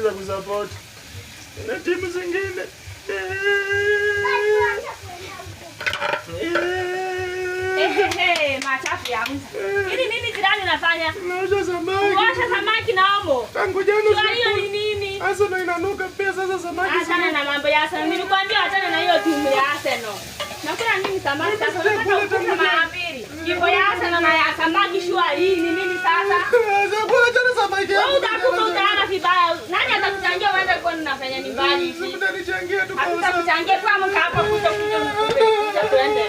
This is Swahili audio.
za kusupport. Na timu zingine. Ehehe, machafu ya mtu. Hili nini jirani unafanya? Naosha samaki. Kuosha samaki na omo. Tangu jana Shua hiyo ni nini? Arsenal inanuka pia sasa samaki. Achana na mambo ya Arsenal. Nilikwambia achana na hiyo timu ya Arsenal. Nakula nini samaki sasa? Unataka ukule mara mbili. Kifo ya Arsenal na ya samaki shua hii ni nini sasa? Chakula chana samaki Wewe yangu. utakufa utaana vibaya. Nani atakuchangia uende kwa unafanya nyumbani hivi? Mtanichangia tu kwa usafi. Hatutakuchangia kwa mka hapa kuja kuja mkupe. Kuja tuende.